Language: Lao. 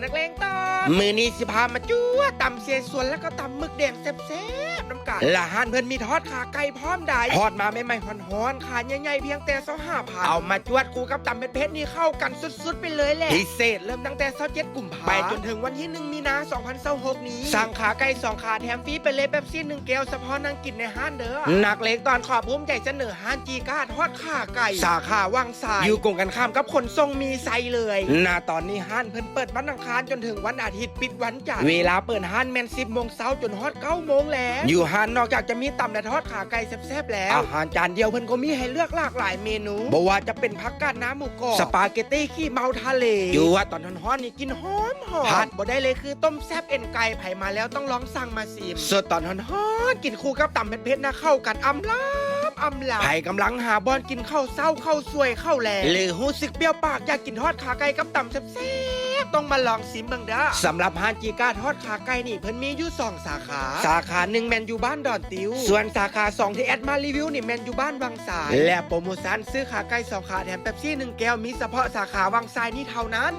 ນັກເລງຕອນ ມື້ນີ້ຊິພາມາຈົວດຕຳເສສວນ ແລ້ວກໍຕຳໝຶກແດງແຊບໆນຳກັນ. ລະຮ້ານເພິ່ນມີທອດຂາໄກ່ພ້ອມໃດ໋ ທອດມາໃໝ່ໆຮ້ອນໆ ຂາໃຫຍ່ໆພຽງແຕ່ຊາວຫ້າພັນ. ເອົາມາຈວດຄູ່ກັບຕຳເຜັດໆນີ້ເຂົ້າກັນສຸດໆໄປເລີຍແຫຼະ. ພິເສດເລີ່ມຕັ້ງແຕ່ຊາວເຈັດກຸມພາ ໄປຈົນເຖິງວັນທີໜຶ່ງມີນາສອງພັນຊາວຫົກນີ້ ສັ່ງຂາໄກ່ສອງຂາ ແຖມຟຣີໄປເລີຍເປັບຊີໜຶ່ງແກ້ວ ສະເພາະນັ່ງກິນໃນຮ້ານເດີ. ນັກເລງຕອນຂໍພູມໃຈສະເໜີຮ້ານຈີກາທອດຂາໄກ່ ສາຂາວັງ ສາຍ ຢູ່ກົງກັນຂ້າມກັບຂົນສົ່ງມີໄຊເລີຍ. ນະຕອນນີ້ຮ້ານເພິ່ນເປີດວັນອັງຄານຈົນເຖິງວັນອາທິດ ປິດວັນຈັນ. ເວລາເປີດຮ້ານແມ່ນສິບໂມງເຊົ້າຈົນຮອດເກົ້າໂມງແລງ. ຢູ່ຮ້ານນອກຈາກຈະມີຕຳ ແລະ ທອດຂາໄກ່ແຊບໆແລ້ວ, ອາຫານຈານດ່ຽວເພິ່ນກໍມີໃຫ້ເລືອກຫຼາກຫຼາຍເມນູ, ບໍ່ວ່າຈະເປັນຜັກກາດໜ້າໝູກອບ, ສະປາເກັດຕີຂີ້ເມົາທະເລ. ຢູ່ວ່າຕອນຮ້ອນໆນີ້ ກິ່ນຫອມໆ. ຂາດບໍ່ໄດ້ເລີຍຄືຕົ້ມແຊບເອັນໄກ່, ໃຜມາແລ້ວຕ້ອງລອງສັ່ງມາຊິມ. ສົດຕອນຮ້ອນໆ ກິນຄູ່ກັບຕຳເຜັດໆນະ ເຂົ້າກັນອຳລຳອຳລຳ. ໃຜກຳລັງຫາບ່ອນກິນເຂົ້າເຊົ້າ, ເຂົ້າສວຍ, ເຂົ້າແລງ ຫຼື ຮູ້ສຶກປ່ຽວປາກ ຢາກກິນທອດຂາໄກ່ກັບຕຳແຊບໆ ຕ້ອງມາລອງຊິມເບິ່ງເດີ. ສຳລັບຮ້ານຈີກາທອດຂາໄກ່ນີ້ ເພິ່ນມີຢູ່ສອງສາຂາ. ສາຂາໜຶ່ງແມ່ນຢູ່ບ້ານດອນຕິວ, ສ່ວນສາຂາສອງທີ່ແອດມາຣີວິວນີ້ແມ່ນຢູ່ບ້ານວັງ ສາຍ ແລະ ໂປຣໂມຊັນຊື້ຂາໄກ່ສອງຂາແຖມເປັບຊີໜຶ່ງແກ້ວ ມີສະເພາະສາຂາວັງ ສາຍນີ້ເທົ່ານັ້ນ.